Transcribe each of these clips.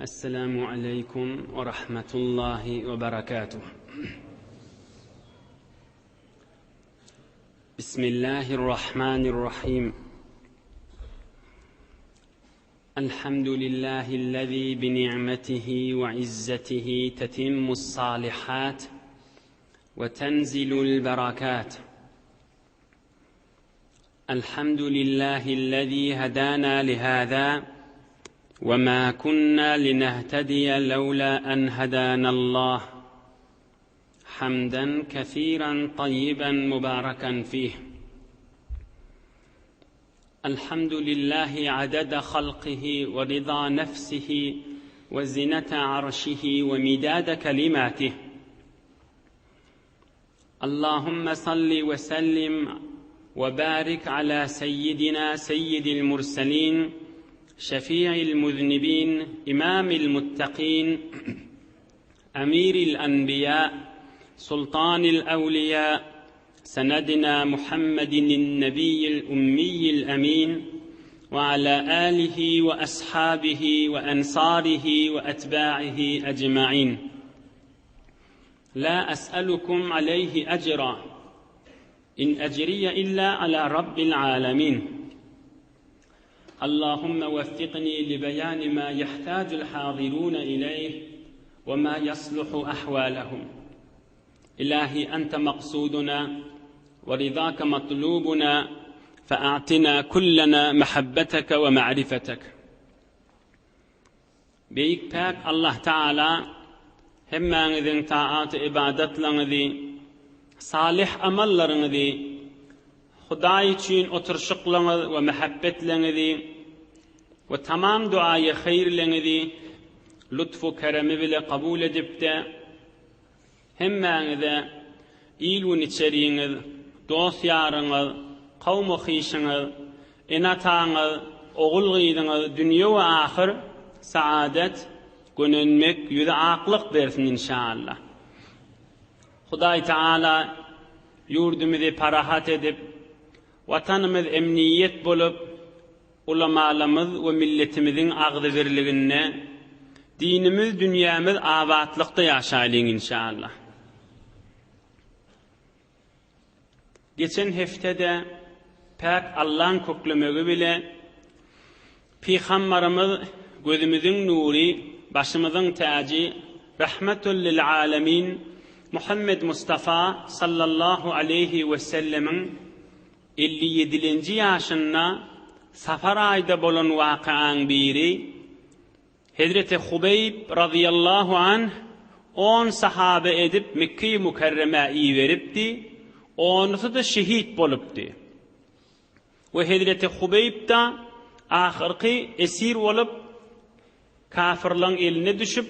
Esselamu aleýkum we rahmetullahi we berekatuh. Bismillahirrahmanirrahim. Elhamdülillahi'llezî bi ni'metihi we izzetihi tetimmus salihat we tenzilul berakat. الحمد لله الذي هدانا لهذا وما كنا لنهتدي لولا أن هدانا الله حمدا كثيرا طيبا مباركا فيه الحمد لله عدد خلقه ورضا نفسه وزنة عرشه ومداد كلماته اللهم صل وسلم وبارك على سيدنا سيد المرسلين شفيع المذنبين إمام المتقين أمير الأنبياء سلطان الأولياء سندنا محمد النبي الأمي الأمين وعلى آله وأصحابه وأنصاره وأتباعه أجمعين لا أسألكم عليه أجرا إن أجري إلا على رب العالمين اللهم وفقني لبيان ما يحتاج الحاضرون إليه وما يصلح أحوالهم إلهي أنت مقصودنا ورضاك مطلوبنا فأعطنا كلنا محبتك ومعرفتك Beýik Päk Allah Tagala hemmäňiziň taat-u-ybadatlaryňyzy, salyh amallaryňyzy, Hudaý üçin oturyşyklaryňyz we mähebbetleňizi we tamam duaýy haýyrleňizi lutfu keremi bile kabul edipde, Hemmäňize il-gün içeriňiz, dost-ýaryňyz, kowum-u-hyşyňyz, ene-ataňyz, ogul-gyzyňyz dünýe we ahyr saadet, gönenmek, ýüzi aklyk bersin inşallah. Hudaý Taala ýurdumyzy parahat edip, Watanymyz emniýet bolup, ulamalarymyz we milletimiziň agzybirliginde dinimiz, dünýämiz abatlykda ýaşaýlyň inşallah. Geçen hepdede päk Allaň köklemegi bile Pygambarymyz gözümiziň nury, başymyzyň täji, Rahmetul lil alemin Muhammed Mustafa sallallahu aleýhi wesellemiň 57-lenji ýaşynda Safar aýda bolan wakaaň biri, Hezreti Hubeýb razyýallahu anh on sahaba edip Mekgeýi Mükerremä iberipdi, onusy-da şehit bolupdy. We hezreti Hubeýb-da ahyrky esir bolup, kafyrlaň eline düşüp,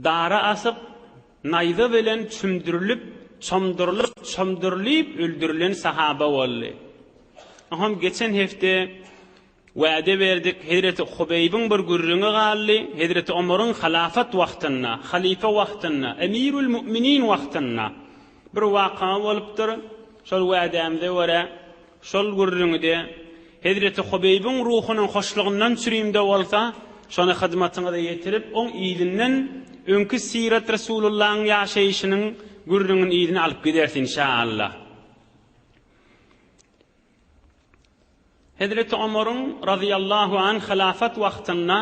dara asyp, naýza bilen çümdürilip, çomdurylyp, çomdurylyp öldürilen sahaba boldy. Oňam geçen hepde wada berdik, hezreti Hubeýbiň bir gürrüňi galdy, hezreti Omaryň halafat wagtynda, halypa wagtynda, emirül müminin wagtynda bir waka bolupdyr. Şol wädämize görä, şol gürrüňi-de hezreti Hubeýbiň ruhunyň hoşlugyndan çürim-de bolsa, şony hyzmatyňyza ýetirip, oň yzyndan öňki Sirat Resulullahyň ýaşaýşynyň gürrüňini yzyna alyp gideris, inşa-Allah. Hezreti Omaryň, razyýallahu anh, hylafat wagtynda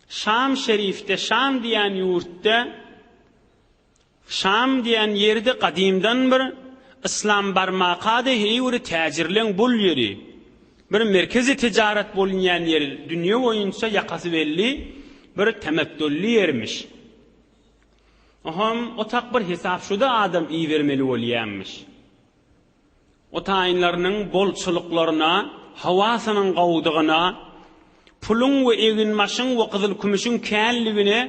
Şam şerifde, Şam diýen ýurtda, Şam diýen ýerde gadymdan bir yslam barmaka-da heý bir täjirleň bol ýeri, bir merkezi tijarat bolunýan ýeri, dünýe boýunça ýakasy belli bir temetdully ýermiş. Oham o tak bir hesap şuda adam ibermeli bolýanmyş. O taýynlarynyň bolçulyklaryna, howasynyň gowudygyna, puluň we eginbaşyň we gyzyl-kümüşiň känligine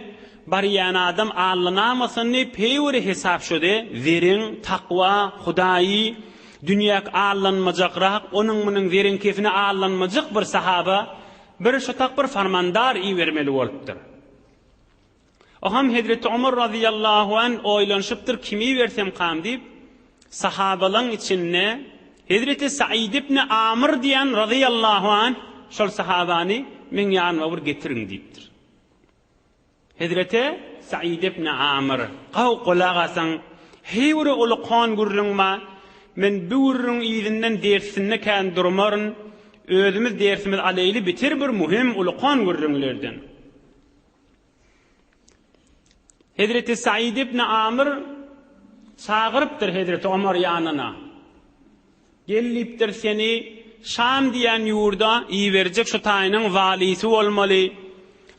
barýan adam allanamasyny peýweri hesap şode, zeriň, takwa, Hudaýy, dünýäk allanmajakrak, onuň-munuň zeriň kefine allanmajak bir sahaba, bir şo tak bir farmandar ibermeli bolupdyr. Oham hezreti Omar razyýallahu anh oýlanyşypdyr, kimi ibersemkam diýip, sahabalaň içinde hezreti Said ibn Amr diýen razyýallahu anh şol sahabany meň ýanyma bir getiriň diýipdir. Hezreti Said ibn Amr, Gaw gulak asyň, heý bir uly kon gürrüň ba, men bu gürrüň yzyndan dersinde kän durmaryn, özümiz dersimiz alaýly bitir bir muhim uly kon gürrüňlerden. Hezreti Said ibn Amr çagyrypdyr Hezreti Omar ýanyna. Gel diýipdir, seni Şam diýen ýurda iberjek şu taýynyň walysy bolmaly,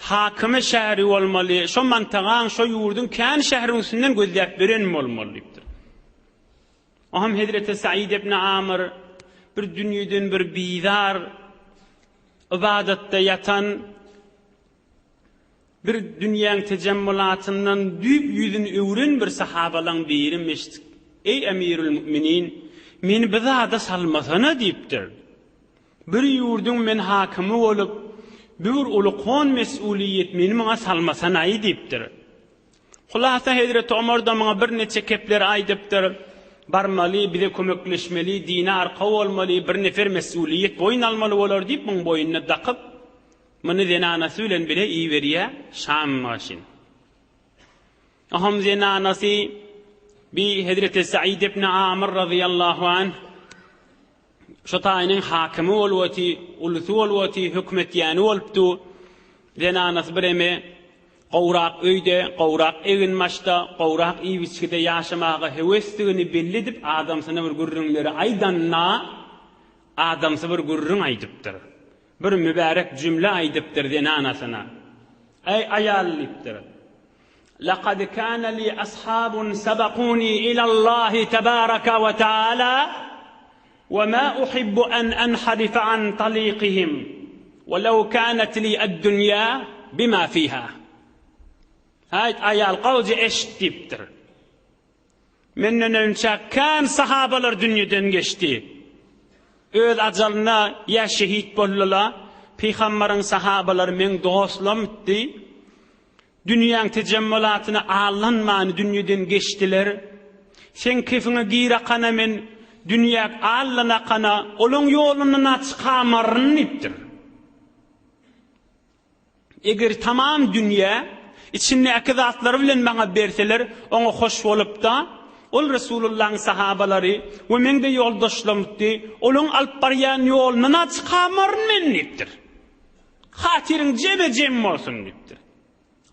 hakymy şäheri bolmaly, şo mantagaň, şo ýurduň kän şäheriň üstünden gözläp beren bolmaly diýipdir. Oňam Hezreti Said ibn Amr bir dünýeden bir bizar, ybadatda ýatan, Bir dünýäň tejemmulatyndan düýp ýüzüni öwren bir sahabalaň biri mişdik. Eý Emirül Müminin, meni bir zada salmasana diýipdir. Bir ýurduň men hakymy bolup, bir uly kon mesuliýet meni muňa salmasanaý diýipdir. Hulasa Hezreti Omar-da muňa birniçe kepler aýdypdyr. Barmaly, bize kömekleşmeli, dine arka bolmaly, bir nefer mesuliýet boýun almaly bolar diýip muň boýnuna dakyp, Muny zenanasy bilen bile iberýä Şam başyn. Oham zenanasy bi Hezreti Said ibn Amr razyýallahu anh şo taýynyň hakymy bolup oty, ulusy bolup oty, hökümetýäni bolupdy. Zenanasy bir eme gowrak öýde, gowrak eginbaşda, gowrak iýip-içgide ýaşamaga höwesdigini belli edip adamsyna bir gürrüňleri aýdanda, adamsy bir gürrüň aýdypdyr. Bir mübärek jümle aýdypdyr zenanasyna. Eý, aýal diýipdir. Lekad kana li ashabun sabakuni ilallahi tebaraka we taala we ma uhibbu an anharifa an taliqihim we lew kanat li ad-dunýa bima fiha. Aýt aýal gowja eşit diýipdir. Menden önçä kän sahabalar dünýeden geçdi. Öz ajalyna ýa şehit boldular. Pygambaryň sahabalary meň dostlamdy. Dünýäň tejemmulatyna aldanman dünýeden geçdiler. Seň kefiňe girakana men dünýäk aldanakana olaň ýolundan-a çykamaryn diýipdir. Eger tamam dünýä, içindäki zatlary bilen maňa berseler, oňa hoş bolup-da, ol Resulullahyň sahabalary we meň-de ýoldaşlarymdy, olaň alyp barýan ýolundan-a çykamaryn men diýipdir. Hatyryň jeme-jem bolsun diýipdir.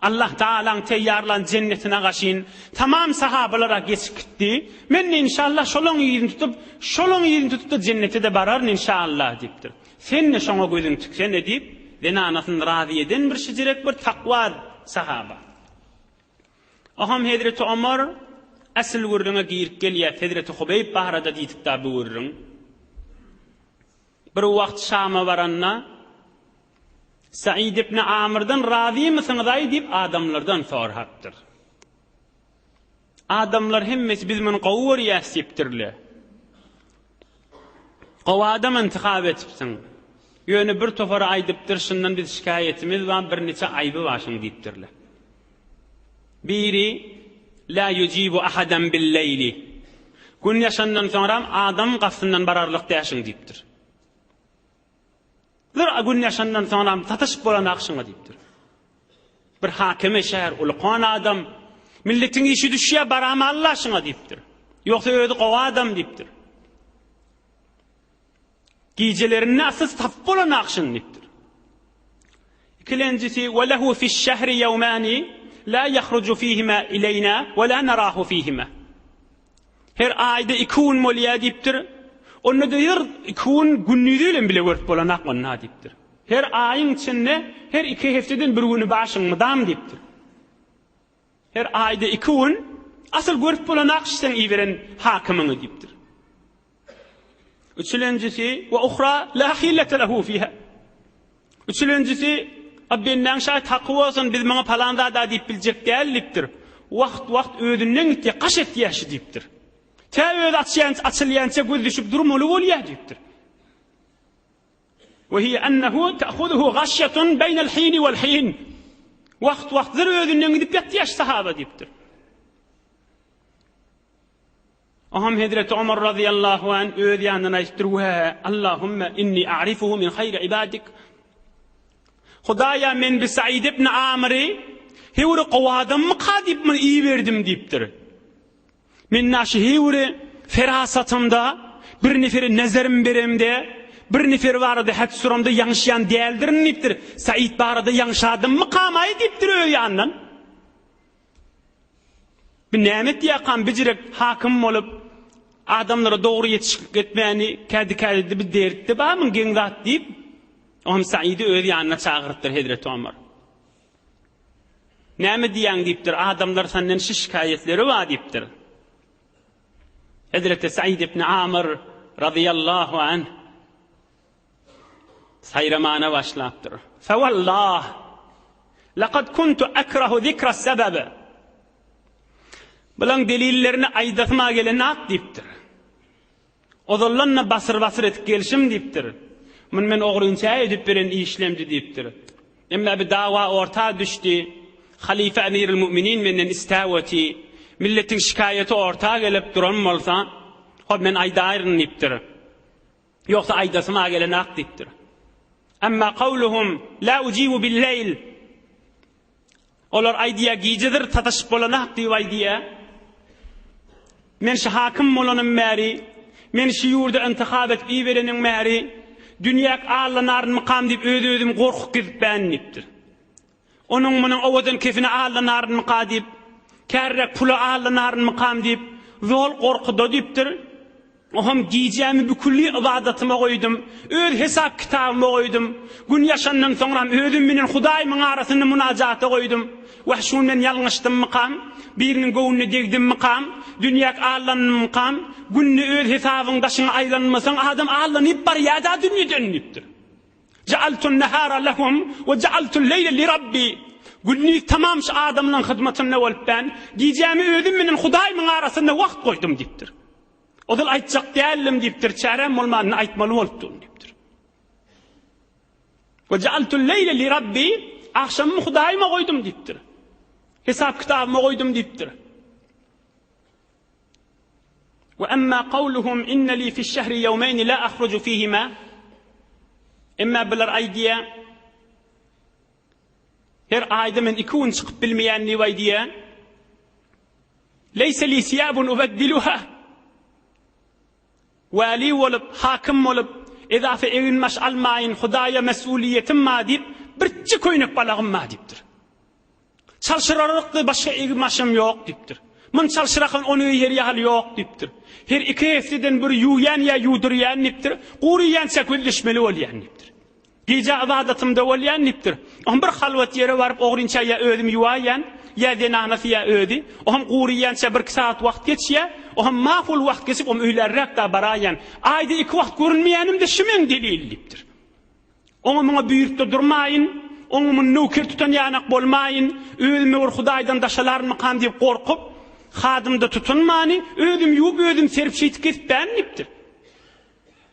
Allah Tagalaň teýýarlan jennetine gaşyn tamam sahabalar-a geçip gitdi. Men-de inşallah şolaň yzyny tutup, şolaň yzyny tutup-da jennete-de bararyn inşallah diýipdir. Sen-de şoňa gözüň tiksene diýip, zenanasyny razy eden bir şijirek bir takwa sahaba. Oham Hezreti Omar asyl gürrüňe girip gelýär, Hezreti Hubeýb barada diýdik-da bu gürrüň. Bir wagt Şama baranda, Said ibn Amrdan razymysyňyz-aý diýip adamlardan sorapdyr. Adamlar hemmesi biz muny gowy görýäs diýipdirler. Gowy adam intihap etipsiň. Ýöne bir topary aýdypdyr, şundan biz şikaýetimiz bar, birniçe aýby bar şuň diýipdirler. Biri La yujibu ahadan bil-leýli. Gün ýaşandan soňram adam gapysyndan bararlyk däşiň diýipdir. Bir gün ýaşandan soňram sataşyp bolan şuňa diýipdir. Bir hakime şäher ulkan adam milletiň işi düşýär barama Allah şuňa diýipdir. Ýogsa özi gowy adam diýipdir. Gijelerinde asyz tapyp bolan akşyn diýipdir. Ikilenjisi we lehu fiş-şehri ýewmani la ýahruju fihima ileýna we la narahu fihima. Her aýda iki gün bolýar diýipdir. Onda-da her iki gün gündizi bilen bile görüp bolanak onda diýipdir. Her aýyň içinde her iki hefteden bir güni başyň mydam diýipdir. Her aýda iki gün asyl görüp bolanak seň iberen hakymyňy diýipdir. Üçülenjisi we uhra la hillete lehu fiha. Üçülenjisi, A bendäň şaýat haky bolsun, biz muňa palan zada diýip biljek däl diýipdir. Wagt-wagt özünden gitýär, gaş etýär şi diýipdir. Tä özi açýança, açylýança göz düşüp durmaly bolýar diýipdir. Ve hiye ennehu ta'khuzuhu gaşyatun beynel hini vel hin. Wagt-wagt zyr özünden gidip ýatýar sahaba diýipdir. Oňam hezreti Omar razyýallahu anh öz ýanyndan aýdypdyr, Wä, Allahümme inni a'rifuhu min haýri ibadik. Hudaýa men bi Said ibn Amry. Hewri gowy adammyka diýip muny iberdim diýipdir. Men naşy hewri ferasatymda bir nefere nezerim beremde, bir nefer barada hat soramda ýaňyşýan däldirin diýipdir. Said barada ýaňyş adammykam-aý diýipdir öz ýanyndan. Bi näme etýäkam bijirek hakym bolup adamlara dogry ýetişiklik etmäni kädi-kädide bi dertde barmyň geň zat diýip, oňam Saidi öz ýanyna çagyrypdyr hezreti Omar. Näme diýýäň diýipdir, adamlar senden şi şikaýetleri bar diýipdir. Hezreti Said ibn Amr razyýallahu anh saýramana başlapdyr. Fewallah, lekad kuntu ekrahu zikra sebebe. Bulaň delillerini aýdasyma gelenak diýipdir. Ozaldan-da basyr-basyr edip gelşim diýipdir. Muny men ogrynça edip beren işlemdi diýipdir. Emma bir dawa orta düşdi. Halyfa Emirül Müminin menden istäp oty. Milletiň şikaýaty orta gelip duran bolsa, hop men aýdaýryn diýipdir. Ýogsa aýdasym-a gelenak diýipdir. Emma kawluhum la ujibu bil-leýl. Olar aýdýar, gijedir sataşyp bolanak diýip aýdýar. Men şu hakym bolanym bäri, meni şu ýurda intihap edip ibereniň bäri, dünýäk allanarynmykam diýip öz-özüm gorkup gezip bän diýipdir. Onuň munuň owadan kefine allanarynmyka diýip, kärräk pula allanarynmykam diýip, zol gorkuda diýipdir. Oham gijämi bükülli ybadatyma goýdum, öz hesap-kitabyma goýdum. Gün ýaşandan soňram özüm menen Hudaýymyň arasynda munajata goýdum. Wah, şuny men ýalňyşdymmykam? Biriniň göwnüne degdimmikam? Dünýäk allandymmykam? Günde öz hesabyň daşyňa aýlanmasaň, adam allanyp barýa-da dünýeden diýipdir. Ja'altun nahara lehum we ja'altul leýle li Rabbi. Gündiz tamam şu adamlaryň hyzmatynda bolup ben, gijämi özüm menen Hudaýymyň arasynda wagt goýdum diýipdir. Ozal aýtjak däldim diýipdir, çäräm bolmanyny aýtmaly bolupdym diýipdir. We ja'altul leýle li Rabbi, agşamymy Hudaýyma goýdum diýipdir. Hesap kitabyma goýdum diýipdir. We emma kawluhum inne li fiş-şehri ýewmeýni la ahruju fihima. Emma bular aýdýar, her aýda men iki gün çykyp bilmeýän diýip aýdýar. Leýse li siýabun ubeddiluha. Wali bolup, hakym bolup, edafa eginbaş almaýyn, Hudaýa mesuliýetim bar diýip, birçe köýnek balagym bar diýipdir. Çalşyrarlykdy başga eginbaşym ýok diýipdir. Muny çalşyrakan ony her ýaly ýok diýipdir. Her iki hepdeden bir ýuwýan ýa ýuwdurýan diýipdir. Guryýança gözleşmeli bolýan diýipdir. Gije ybadatymda bolýan diýipdir. Oňam bir halwat ýere baryp ogrynça ýa özüm ýuwaýan, ýa zenanasy ýa özi. Oňam guryýança birki sagat wagt geçýä. Oňam makul wagt geçip oňam öýlärräk-da baraýan. Aýda iki wagt görünmeýänim-de şu meň delil diýipdir. Oňa muňa buýrukda durmaýyn, oňa muny nöker tutan ýanak bolmaýyn, özümi bir Hudaýdan daşalarmykam diýip gorkup, hadymda tutunmany, özüm ýuwup, özüm serip şeýtip gezipbän diýipdir.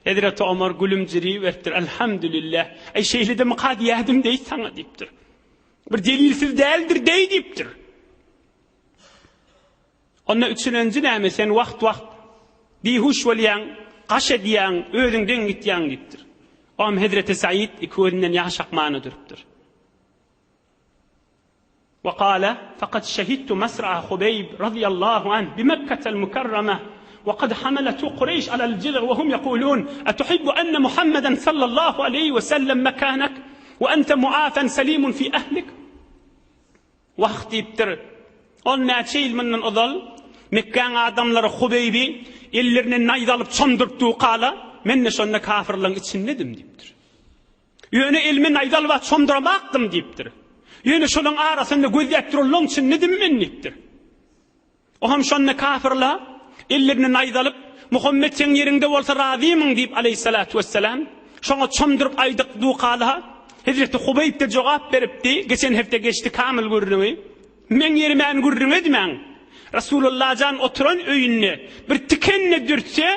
Hezreti Omar gülümjiriberipdir, Elhamdülillah, eý şeýle-demika diýerdim deý saňa diýipdir. Bir delilsiz däldir deý diýipdir. Onda üçülenji näme, sen wagt-wagt bihuş bolýaň, gaş edýäň, özüňden gitýäň diýipdir. Oňam Hezreti Said iki gözünden ýaş akmana durupdyr. Ve kâle, Fakat şehidtu mesra'a Hubeyb radıyallahu anh bi Mekketel Mukerreme ve kad hameletu Kureyş alel cizr ve hum yekulun etuhibbu enne Muhammeden sallallahu aleyhi ve sellem mekânek ve ente muafen selimun fi ehlik. Wah diýipdir. Ol näçe ýyl mundan ozal Mekgäň adamlary Hubeýbi ellerine naýza alyp çomduryp dukala, men-de şonda kafyrlaryň içindedim diýipdir. Ýöne elime naýza alyp-a çomduramakdym diýipdir. Ýöne şolaň arasynda gözläp duranlaryň içindedim men diýipdir. Oňam şonda kafyrlar ellerine naýza alyp, Muhammet seň ýeriňde bolsa razymyň diýip aleýhissalatu wessalam, şoňa çomduryp aýdyk dukala, Hezreti Hubeýb-de jogap beripdi, geçen hepde geçdi kamyl gürrüňi, Meň ýerimäni gürrüň edmäň. Resulullah jan oturan öýünde bir tiken-de dürtse,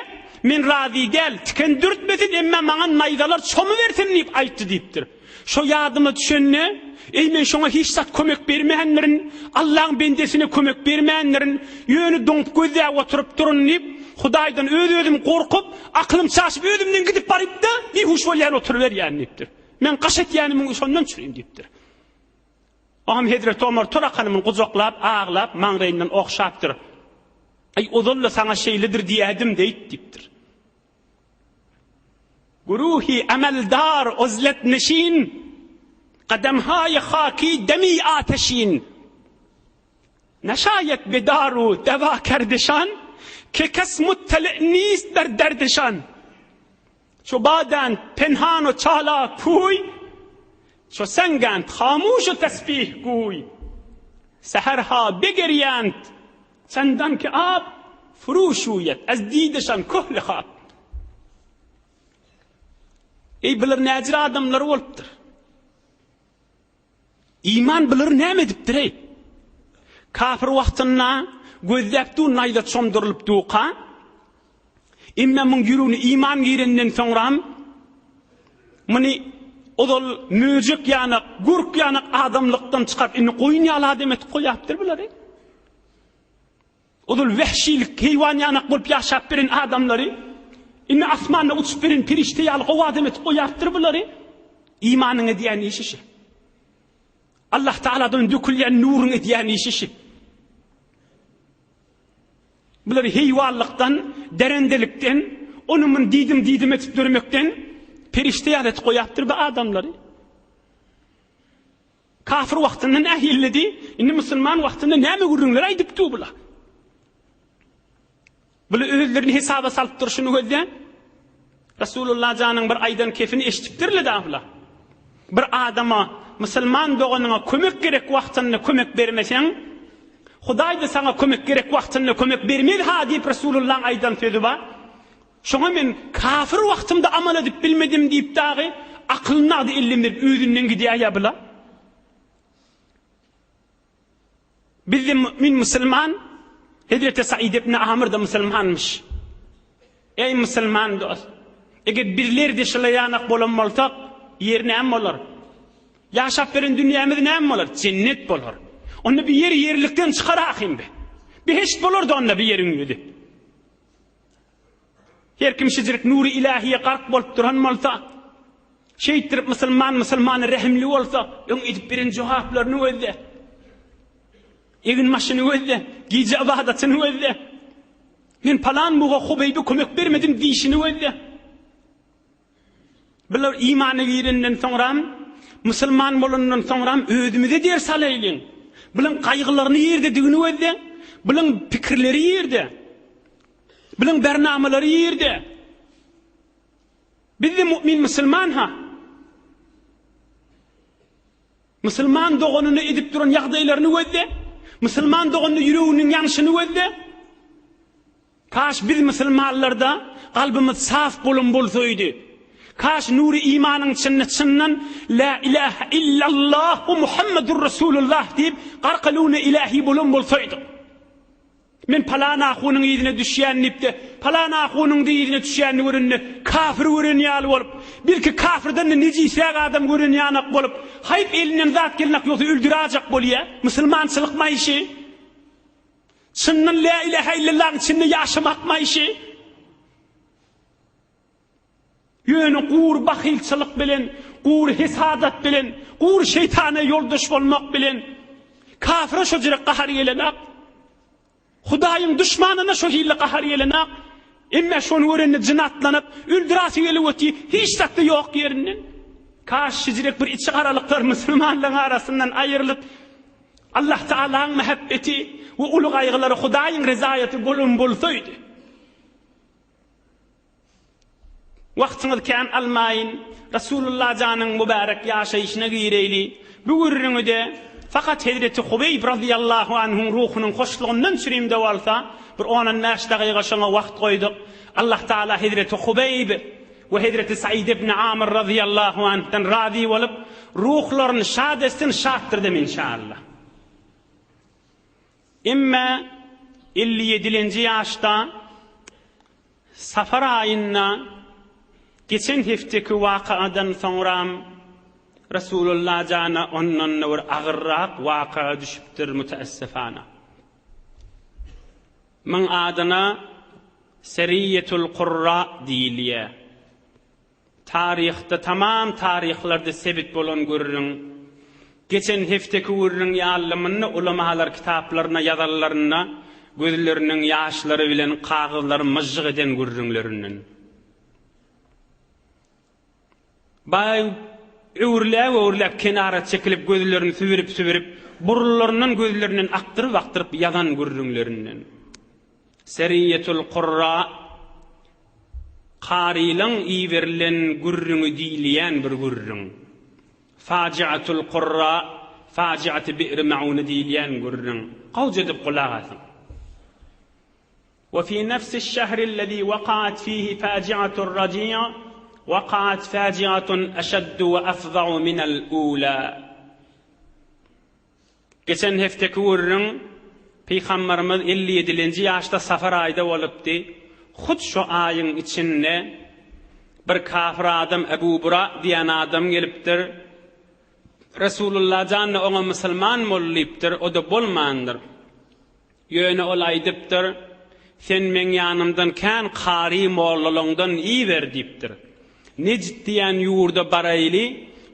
men razy däl, tiken dürtmesin, emma maňa naýzalar çomubersin diýip aýtdy diýipdir. Şo ýadyma düşende, Eý, men şoňa hiç zat kömek bermändirin, Allaň bendesine kömek bermändirin, ýöne doňup gözläp oturypdyryn diýip, Hudaýdan öz-özüm gorkup, akylym çaşyp özümden gidip baryp-da, bihuş bolýan oturyberýän diýipdir. Men gaş etýänimiň şondan çürim diýipdir. Oňam Hezreti Omar torakany muny gujaklap, aglap, maňlaýyndan ogşapdyr. Aý, ozal-da saňa şeýledir diýädim deýt diýipdir. Guruhi ameldar uzlet neşin, Gadamhaýy haki demi ateşin. Neşaýet be daru deva kerdeşan, Ke kes muttali nist ber derdeşan. Ço badand penhan u çalak kuý, Ço sengand hamuş u tesbih guý. Seherha begerýänd çendan ki ab, Furu şuýet ez dideşan köhli hap. Eý, bular näjir adamlar bolupdyr. Iman bulary näme edipdir-eý? Kafir wagtynda gözläp dur naýza çomdurylyp durka, emma muň ýüregine iman girenden soňram muny ozal möjek ýanak, gurk ýanak adamlykdan çykaryp indi goýun ýaly adam edip goýapdyr bulary. Ozal wehşilik, heýwan ýanak bolup ýaşap beren adamlary, indi asmanda uçup beren perişde ýaly gowy adam edip goýapdyr bulary. Imanyň edýän işi şi. Allah Tagaladan dökülýän nuruň edýän işi şi. Bulary heýwanlykdan, derendelikden, ony muny diýdim diýdim edip dörmekden perişde ýaly edip goýapdyr bu adamlary. Kafir wagtynda nähillidi, indi musulman wagtynda näme gürrüňler aýdyp dur bular. Bular özlerini hesaba salyp durşuny gözle. Rasulullah janyň bir aýdan kefini eşidipdirler da bular. Bir adama, musulman doganyňa kömek gerek wagtynda kömek bermeseň, Hudaý-da saňa kömek gerek wagtynda kömek bermez ha diýip Rasulullahyň aýdan sözi bar. Şoňa men kafir wagtymda amal edip bilmedim diýip dagy akylyny nagdy elden berip özünden gidýärýä bula. Bizde mümin musulman Hezreti Said ibn Amr da musulmanmyş. Eý musulman dost, eger bizler de şula ýanak bolan bolsak, ýer näme bolar? Ýaşap beren dünýämiz näme bolar? Jennet bolar. Onda bir ýer ýerlikden çykar ahym be. Behişt bolardy onda bir ýeriň ýüzi. Her kim şijirk nury ilahiýe gark bolup duran bolsa, şeýtdirip musulman musulmana rehimli bolsa, öň edip beren jogaplaryny gözle. Egin-başyny gözle, gije ybadatyny gözle. Men palan buga Hubeýbe kömek bermedim diýşini gözle. Bular imana girenden soňram, musulman bolandan soňram özümize ders alaýlyň. Bulaň gaýgylaryny ýerdedigini gözle, bulaň pikirleri ýerde. Bulaň bernamalary ýerde. Biz-de mu'min musulman ha. Musulman doganyna edip duran ýagdaýlaryny gözle. Musulman doganyna ýüreginiň ýanyşyny gözle. Kaş biz musulmanlarda kalbymyz saf bolan bolsaýdy. Kaş nury imanyň içinde çyndan La ilahe illallah Muhammedur Resulullah diýip garkaluna ilahi bolan bolsaýdyk. Men palan ahunyň yzyna düşýän diýip-de, palan ahunyň yzyna düşýänini görende kafir gören ýaly bolup, belki kafirden-de nejisräk adam gören ýanak bolup, haýp elinden zat gelnak ýogsa öldüräjek bolýa. Musulmançylyk maýşy. Çyndan lä ilähä illallahyň içinde ýaşamak maýşy. Ýöne gury bahylçylyk bilen, gury hesadat bilen, gury şeýtana ýoldaş bolmak bilen kafyra şo jürek gahar gelenak. Hudaýyň duşmanyna şo hilli gahar gelenak. Emme şony görende jyn atlanyp, öldürasi gelip otyr, hiç zatda ýok ýerinden. Kaş şijirek bir içi garalyklar musulmanlaryň arasyndan aýrylyp, Allah Taalaň mähebbeti we uly gaýgylary Hudaýyň rezaýaty bolan bolsaýdy. Wagtyňyzy kän almaýyn, Resulullah janyň mübärek ýaşaýşyna gireýli. Bu gürrüňi-de fakat hezreti Hubeýb razyýallahu anhuň ruhunyň hoşlugyndan çürim-de bolsa, bir on-on bäş dagyga şoňa wagt goýduk. Allah Taala hezreti Hubeýb we hezreti Said ibn Amr razyýallahu anhdan razy bolup, ruhlaryny şad etsin, şatdyrdam inşallah. Emme 57-lenji ýaşda Safar aýynda geçen hefteki wakadan soňram Resulullah jana ondan-da bir agyrrak waka düşüpdir müteessefana. Muň adyna Seriýetul Kurra diýilýär. Taryhda tamam taryhlarda sebit bolan gürrüň. Geçen hefteki gürrüň ýalymynda ulamalar kitaplaryna ýazanlarynda gözleriniň ýaşlary bilen kagyzlary myžžyk eden gürrüňlerinden. Baý öwrüläp-öwrüläp kenara çekilip gözlerini sübürip-sübürip, burunlaryndan gözlerinden akdyryp-akdyryp ýazan gürrüňlerinden. Seriýetul Kurra Karylaň iberilen gürrüňi diýilýän bir gürrüň. Fajiatul Kurra Fajiaty Bi'ri Maune diýilýän gürrüň. Gowja edip gulak asyň. Ve fi nefsi'ş-şehrillezî vekaat fîhî fajiatur-racî' vekaat fajiatun eşeddu ve efza'u minel-ûlâ. Geçen hefteki gürrüň Pygamberimiz 57-lenji ýaşda Safar aýda bolupdy. Hut şo aýyň içinde bir kafir adam Ebu Bura diýen adam gelipdir. Resulullah jan-da oňa musulman bol diýipdir, o-da bolmandyr. Ýöne ol aýdypdyr, Sen meň ýanymdan kän kary mollalaňdan iber diýipdir. Nejd diýen ýurda baraýly,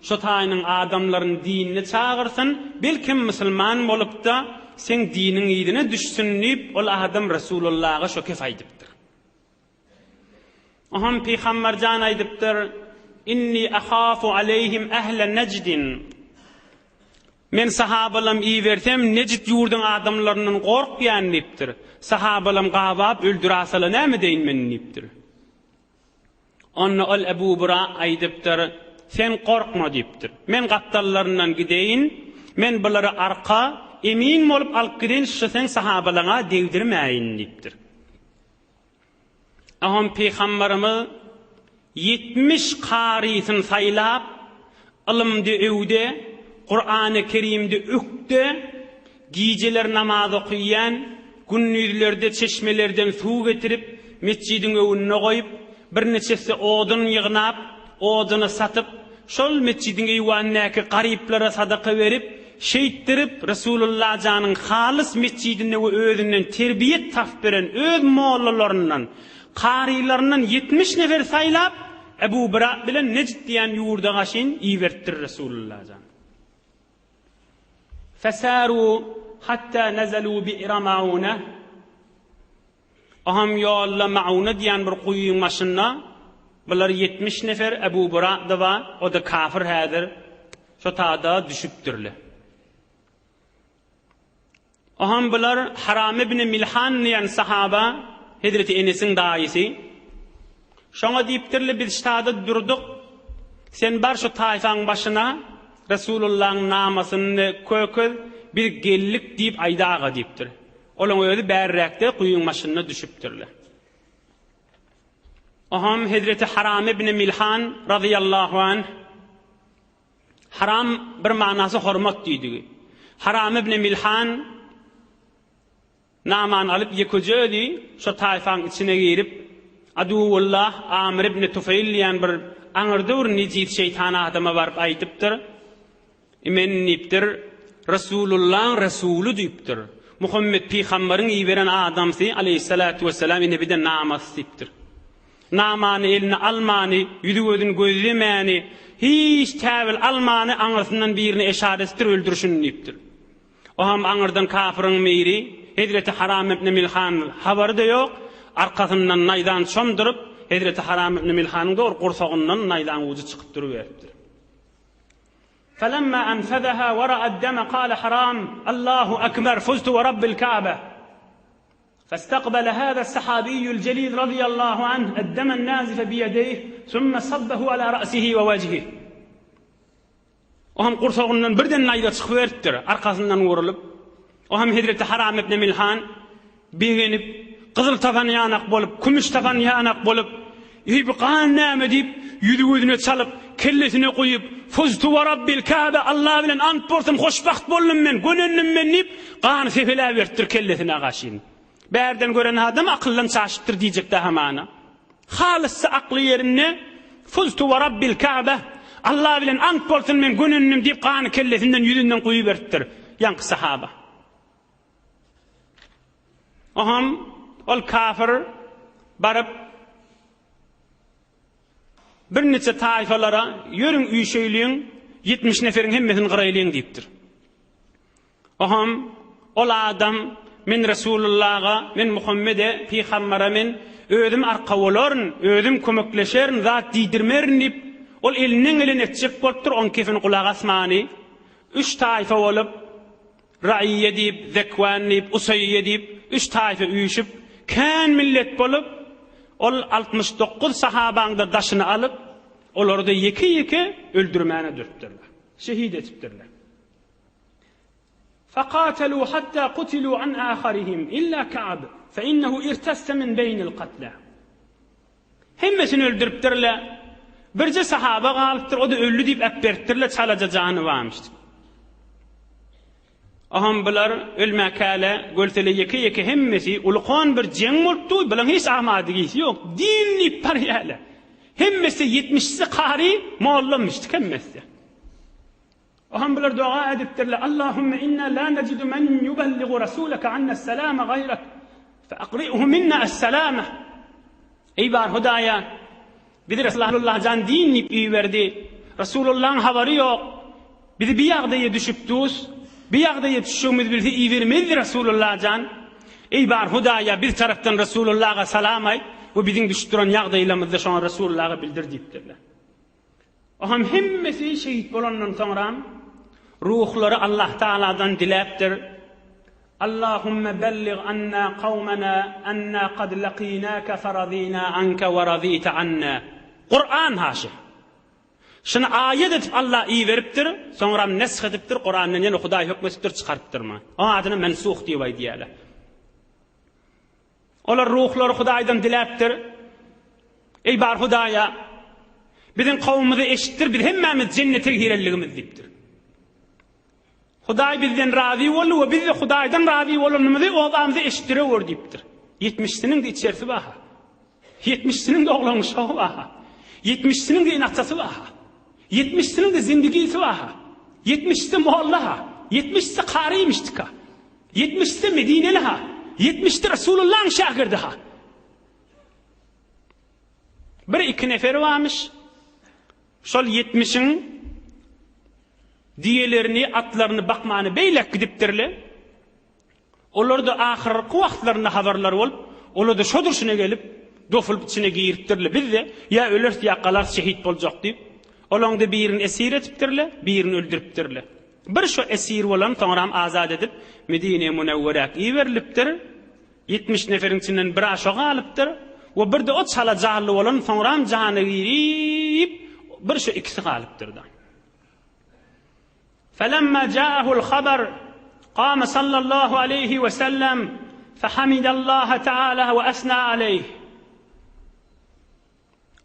şo taýynyň adamlaryny dinine çagyrsyn, belkem musulman bolup-da, seň diniň yzyna düşsün diýip, ol adam Resulullaha şo kef aýdypdyr. Oňam Pygamber jan aýdypdyr, Inni ahafu aleýhim ähle Nejdin. Men sahabalam ibersem, Nejd ýurduň adamlaryndan gorkýan diýipdir. Sahabalam gabap öldürasala näme edeýin men diýipdir. Onda ol Ebu Bura aýdypdyr, Sen gorkma diýipdir. Men gapdallaryndan gideýin, men bulary arka, emin bolup alyp gideýin, şu seň sahabalaňa degdirmäýin diýipdir. Oňam pygamberimiz 70 karysyny saýlap, ylymda öwde, Kurany Kerimde ökde, gijeler namaz okaýan, gündizlerde çeşmelerden suw getirip, metjidiň öňünde goýup, birniçesi odun ýygnap, oduny satyp, şol metjidiň eýwanyndaky garyplara sadaka berip, Şeýtdirip, Resulullah janyň halys metjidinde we özünden terbiýet tapyp beren öz mollalaryndan, karylaryndan 70 nefer saýlap, Ebu Bira bilen Nejd diýen ýurda gaşyn iberipdir Resulullah jan. Fesaru hatta nazalu bi'ra Mauna. Oham ýolda Mauna diýen bir guýyň başynda bular 70 nefer Ebu Bira-da bar, o-da kafir häzir şo tada düşüpdirler. Oham bular Haram ibn Milhan diýen sahaba, Hezreti Enesiň daýysy. Şoňa diýipdirler, biz ştada durduk. Sen bar şu taýfaň başyna Resulullahyň namasyny kökez, biz geldik diýip aýdaga diýipdir. Olaň özi bärräkde guýyň başynda düşüpdirler. Oham Hezreti Haram ibn Milhan razyýallahu anh Haram bir manasy hormat diýdigi. Haram ibn Milhan namany alyp ýekeje özi şo taýfaň içine girip Aduwullah Amr ibn Tufeýl diýen bir aňyrda bir nejis şeýtan adama baryp aýdypdyr. Men diýipdir, Resulullaň Resuly diýipdir. Muhammet pygambaryň iberen adamsy aleýhissalatu wessalam ine bir-de namasy diýipdir. Namany eline almany, ýüzi-gözüni gözlemäni, hiç täwil almany aňyrsyndan birine eşaret etdir, öldür şuny diýipdir. O hem aňyrdan kafyryň biri, Hezreti Haram ibn Milhan habary-da ýok, arkasyndan naýzany çomduryp, Hezreti Haram ibn Milhanyň dogry gursagyndan naýzaň ujy çykyp duruberipdir. Felemma enfezeha we ra'ad deme kale haram, Allahu ekber, fuztu we rabbil Ka'be. Festaqbele hâze sahabiyyul celil radiyallahu anh eddemen nazife biyedeyh, sümme sabbehu ala ra'sihi we wejhih. O hem gursagyndan birden naýza çykyberipdir, arkasyndan wurulyp. O hem Hezreti Haram ibn Milhan begenip, gyzyl tapan ýanak bolup, kümüş tapan ýanak bolup, Eý, bu gan näme diýip, ýüzi-gözüne çalyp, kellesine guýup, Fuztu we rabbil Käbe, Alla bilen ant bolsun, hoşbagt boldum men, gönendim men diýip, gany sepeläberipdir kellesine gaşyn. Bärden gören adam akyldan çaşypdyr diýjek-dä hamana. Halysy akly ýerinde, Fuztu we rabbil Käbe, Alla bilen ant bolsun men gönendim diýip, gany kellesinden, ýüzünden guýuberipdir ýaňky sahaba. Oham ol kafir baryp birniçe taýfalara ýörüň üýşeýliň, 70 neferiň hemmesini gyraýlyň diýipdir. Oham ol adam men Resulullaha, men Muhammede, pygambere men özüm arka bolaryn, özüm kömekleşerin, zat diýdirmerin diýip, ol elinden geleni etjek bolupdyr, oň kefini gulak asmany, üç taýfa bolup, Raýyýe diýip, Zekwan diýip, Usaýyýe diýip, üç taýfa üýşüp, kän millet bolup, ol 69 sahabaň-da daşyny alyp, olary-da ýeke-ýeke öldürmäne dürtdürler. Şehit etipdirler. Fekatelû hattâ kutilû an âharihim illâ Ka'b, fe innehu irtesse min beýnil katlâ. Hemmesini öldüripdirler. Birje sahaba galypdyr, o-da öldi diýip äpberipdirler, çalaja jany barmyş diýip. Aham bular ölmäkäle gölsele ýeke-ýeke hemmesi ulukan bir jeň bolupdy, bulaň hiç amady gisi ýok, din diýip barýarlar. Hemmesi ýetmişsi kary mollamyşdyk hemmesi. Ohem bular doga edipdirler, Allahümme inna la necidu men yubelligu rasuleke annes-selame gaýrek, fe akri'hu minna es-selame. Eý bar Hudaýa, bizi Resulullah jan din diýip iberdi. Resulullahyň habary ýok. Bizi bir ýagdaýa düşüp dus, bir ýagdaýa düşjegimizi bilse ibermezdi Resulullah jan. Eý bar Hudaýa, biz tarapdan Resulullaha salam aýt we biziň düşüp duran ýagdaýlarymyzda şoňa Resulullaha bildir diýipdirler. Oňam hemmesi şehit bolandan soňram ruhlary Allah Tagaladan diläpdir, Allahümme bellig anna kawmena enna kad lakinaka faradina anke we radite anna. Kuran haşy. Şuny aýat edip Allah iberipdir, soňram nesh edipdir, Kurandan ýene Hudaý hökm edipdir, çykarypdyr. Oň adyna mensuh diýip aýdýarlar. Olar ruhlary Hudaýdan diläpdir, Eý bar Hudaýa, biziň kowumymyzy eşitdir, biz hemmämiz jennete girerligimiz diýipdir. Hudaý bizden razy boldy we biz-de Hudaýdan razy bolanymyzy obamyza eşitdirewer diýipdir. Ýetmişsiniň-de içerisi bar-ha. Ýetmişsiniň-de oglan-uşagy bar-ha. Ýetmişsiniň-de ene-atasy bar-ha. Ýetmişsiniň-de zindigisi bar-ha. Ýetmişsi molla-ha. Ýetmişsi kary imişdik-ha. Ýetmişsi medineli-ha. Ýetmişsi Resulullahyň şägirdi-ha. Bir-iki neferi barmyş. Şol ýetmişiň düýelerini, atlaryny bakmany beýläk gidipdirler. Olar-da ahyrky wagtlarynda habarlary bolup, olar-da şo durşuna gelip, dofulyp içine giripdirler. Biz-de ýa öleris, ýa galarys, şehit boljak diýip. Olaň-da birini esir etipdirler, birini öldüripdirler. Bir şo esir bolan soňram azat edip, Medine-i Münewweräk iberilipdir. 70 neferiň içinden bir-ä şo galypdyr we bir-de o çala janly bolan soňram jany girip, bir şo ikisi galypdyr-da. Felemma ja'ahul habar kame sallallahu aleýhi we sellem fehamidallaha teala we esna aleýh.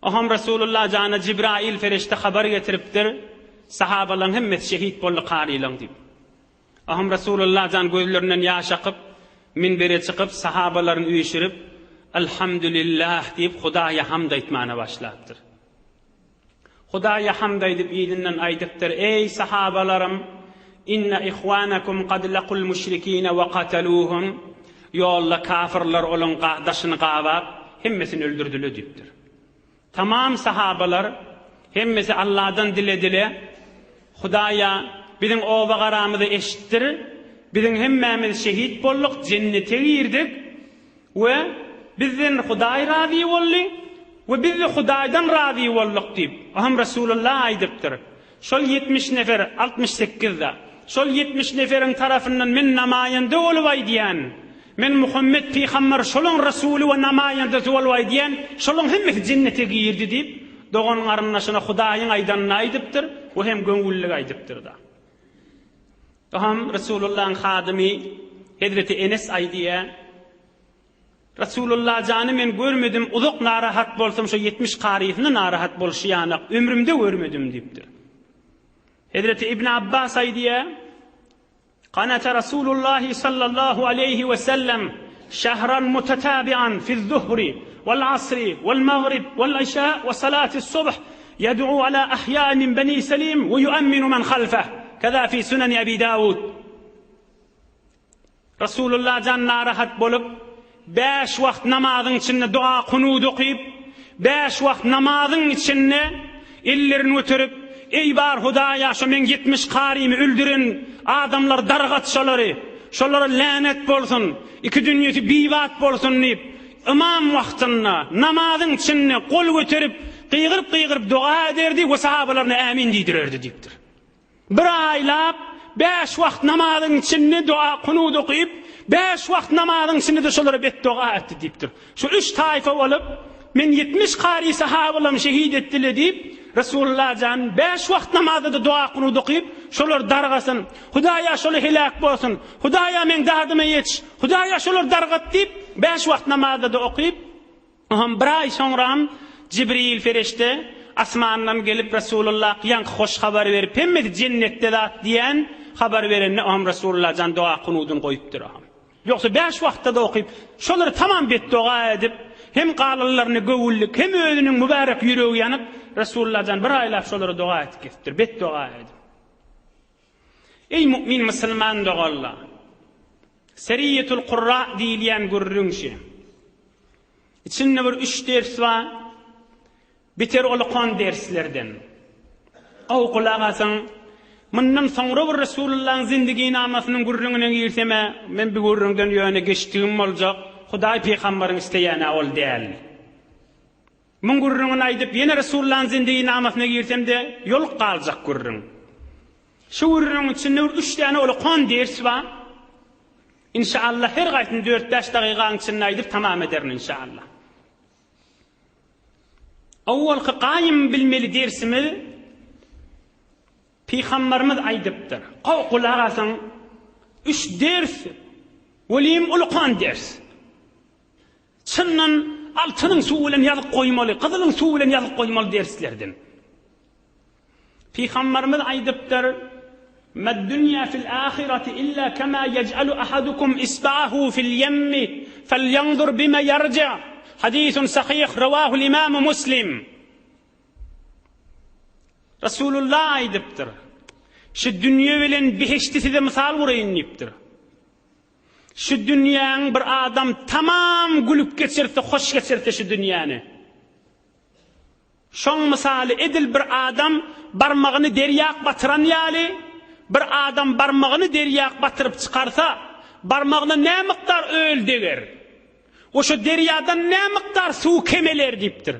Oham Resulullah jana Jibrail ferişte habar getiripdir, sahabalaryň hemmesi şehit boldy karylaň diýip. Oham Resulullah jan gözlerinden ýaş akyp, minbere çykyp sahabalaryny üýşürip, Elhamdülillah diýip Hudaýa hamd aýtmana başlapdyr. Hudaýa hamd aýdyp yzyndan aýdypdyr, Eý sahabalarym, inne ihwanakum kad lakul müşrikine we kataluhum, ýolda kafyrlar olaň daşyny gabap, hemmesini öldürdile diýipdir. Tamam sahabalar hemmesi Allahdan diledile, Hudaýa biziň oba-garamyzy eşitdir, biziň hemmämiz şehit bolduk, jennete girdik, We bizden Hudaý razy boldy we biz-de Hudaýdan razy bolduk diýip, o hem Resulullah aýdypdyr. Şol 70 nefer, 68-de, şol 70 neferiň tarapyndan men namaýanda bolup aýdýan, men Muhammet pygamber şolaň resuly we namaýandasy bolup aýdýan, şolaň hemmesi jennete girdi diýip, dogan-garyndaşyna Hudaýyň aýdanyny aýdypdyr we hem göwünlik aýdypdyr-da. Oňam Resulullahyň hadymy hezreti Enes aýdýar, Resulullah jany men görmedim, uzak narahat bolsam şo 70 karysyna narahat bolşy ýanak ömrümde görmedim diýipdir. Hezreti Ibn Abbas aýdýar, Kanata Resulullah sallallahu aleýhi we sellem şähran mutatabi'an fiz-zuhri wal-asri wal-magrib wal-işa we salati-subh Ýed'u ala ahýa'i min beni Selim we ýu'emminu men halfeh. Keza fi Suneni Ebi Dawud. Resulullah jan narahat bolup, bäş wagt namazyň içinde dua kunut okyp, bäş wagt namazyň içinde ellerini göterip, Eý bar Hudaýa şo meň 70 karymy öldüren adamlar dargat şolary, şolara länet bolsun, iki dünýesi bibat bolsun diýip, ymam wagtynda, namazyň içinde gol göterip, gygyryp-gygyryp doga ederdi we sahabalaryna ämin diýdirerdi diýipdir. Bir aýlap, bäş wagt namazyň içinde doga kunut okyp, bäş wagt namazyň içinde-de şolara betdoga etdi diýipdir. Şu üç taýfa bolup, men 70 kary sahabalam şehit etdile diýip, Resulullah jan bäş wagt namazda-da doga kunut okyp, şolar dargasyn, Hudaýa şolar heläk bolsun, Hudaýa meň dadyma ýetiş, Hudaýa şolar dargat diýip, bäş wagt namazda-da okyp, Oňam bir aý soňram Jibril perişde asmandan gelip Resulullah ýaňky hoş habary berip, hemmesi jennetde zat diýen habary berende oňam Resulullah jan doga kunudyny goýupdyr oňam. Ýogsa bäş wagtda-da okyp, şolary tamam betdoga edip, hem galanlaryna göwünlik, hem özüniň mübärek ýüregi ýanyp, Resulullah jan bir aýlap şolara doga edip gezipdir, betdoga edip. Eý mu'min musulman doganlar! Seriýetul Kurra diýilýän gürrüň şi. Içinde bir üç ders bar. Biter ulukan derslerden. Gowy gulak asyň. Mundan soňra bir Resulullahyň zindiginamasynyň gürrüňine girsem-ä, men bu gürrüňden ýöne geçdigim boljak. Hudaý pygambaryň isleýän-ä ol däl. Muň gürrüňini aýdyp, ýene Resulullahyň zindiginamasyna girsem-de, ýoluk galjak gürrüň. Şu gürrüňiň içinde bir üç däne ulukan ders bar. Inşaallah her gaýsyny dört-bäş dagygaň içinde aýdyp tamam ederin inşaallah. Owalky gaýym bilmeli dersimiz Pygambarymyz aýdypdyr. Gowy gulak asyň. Üç ders welim ulukan ders. Çyndan altynyň suwy bilen ýazyp goýmaly, gyzylyň suwy bilen ýazyp goýmaly derslerden. Pygamberimiz aýdypdyr, Mad-dunýa fil ahirati illa kema yej'alu ahadukum isba'ahu fil ýemmi felýanzur bima ýerji'. Hadisun sahih rawahul imam Muslim. Resulullah aýdypdyr, Şu dünýe bilen behişdi size mysal guraýyn diýipdir. Şu dünýäň bir adam tamam gülüp geçirse, hoş geçirse şu dünýäni. Şoň mysaly edil bir adam barmagyny derýak batyran ýaly, bir adam barmagyny derýak batyryp çykarsa, barmagyna nä mukdar öl deger? We şo derýadan nä mukdar suw kemeler diýipdir.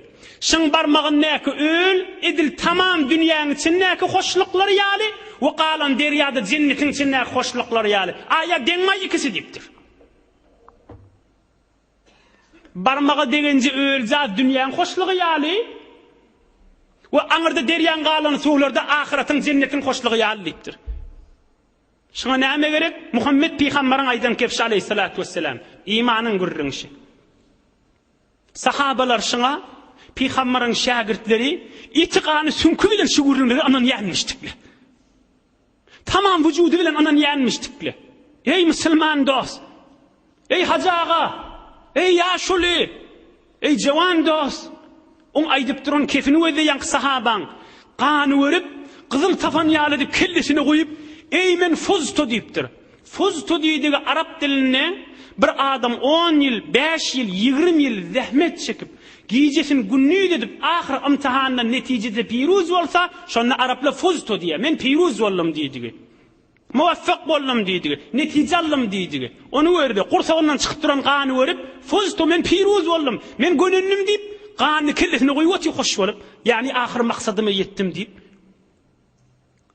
Şyň barmagyndaky öl edil tamam dünýäň içindäki hoşluklar ýaly we galan derýada jennetiň içindäki hoşluklar ýaly. Aýa deňmaý ikisi diýipdir. Barmaga degenje öljaz dünýäň hoşlugy ýaly we aňyrda derýaň galan suwlarda ahyratyň jennetiň hoşlugy ýaly diýipdir. Şuňa näme gerek? Muhammet pygambaryň aýdan kebşi aleýhissalatu wesselam. Imanyň gürrüňşi. Sahabalar şuňa pygambaryň şägirtleri eti gany süňki bilen şu gürrüňlere ynanýanmyşdyklar. Tamam wujudy bilen ynanýanmyşdyklar. Eý musulman dost! Eý hajy aga! Eý ýaşuly! Eý jewan dost! Oň aýdyp duran kefini gözle ýaňky sahabaň. Gany görüp, gyzyl tapan ýaly edip kellesine guýup, Eý men fuztu diýipdir. Fuztu diýdigi arap dilinde bir adam on ýyl, bäş ýyl, 20 ýyl zähmet çekip, gijesini gündiz edip, ahyr ymtihanda netijede piruz bolsa, şonda araplar fuztu diýýär, men piruz boldum diýdigi. Muwaffak boldum diýdigi, netije aldym diýdigi. Ony gördi, gursagyndan çykyp duran gany görüp, Fuztu, men piruz boldum, men gönendim diýip, ganyny kellesine guýup otyr hoş bolup, ýagny ahyr maksadyma ýetdim diýip.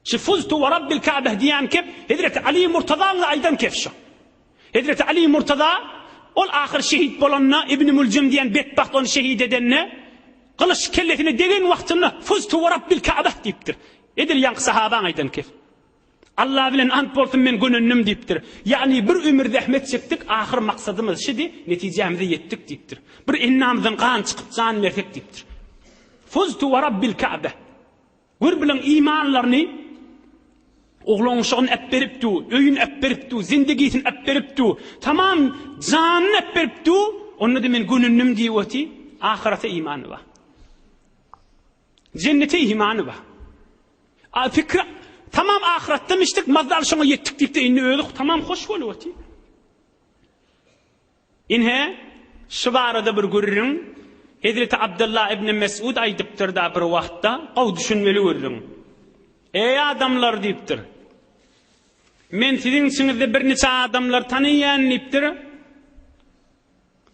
Şu Fuztu we Rabbil Ka'beh diýen kep Hezreti Ali Murtazaň aýdan kep şu. Hezreti Ali Murtaza ol ahyr şehit bolanda Ibn Müljem diýen betbagt ony şehit edende gylyç kellesine degen wagtynda Fuztu we Rabbil Ka'beh diýipdir. Edil ýaňky sahabaň aýdan kep. Allah bilen ant bolsun men gönendim diýipdir. Ýagny bir ömür zähmet çekdik, ahyr maksadymyz şidi, netijämize ýetdik diýipdir. Bir endamyzdan gan çykyp jan bersek diýipdir. Fuztu we Rabbil Ka'be. Gör bilen imanlaryny oglan-uşagyny äp beripdi, öýüni äp beripdi, zindigisini äp beripdi, tamam janyny äp beripdi, onda-da men gönendim diýip oty, ahyrete imany bar. Jennete imany bar. A pikri tamam ahyratda mişdik, mazdal şoňa ýetdik diýip-de indi özi tamam hoş bolup otyr. Ine, şu barada bir gürrüň Hezreti Abdullah ibn Mesud aýdypdyr-da bir wagtda, gowy düşünmeli gürrüň. Eý adamlar diýipdir. Men siziň içiňizde birniçe adamlar tanaýan diýipdir.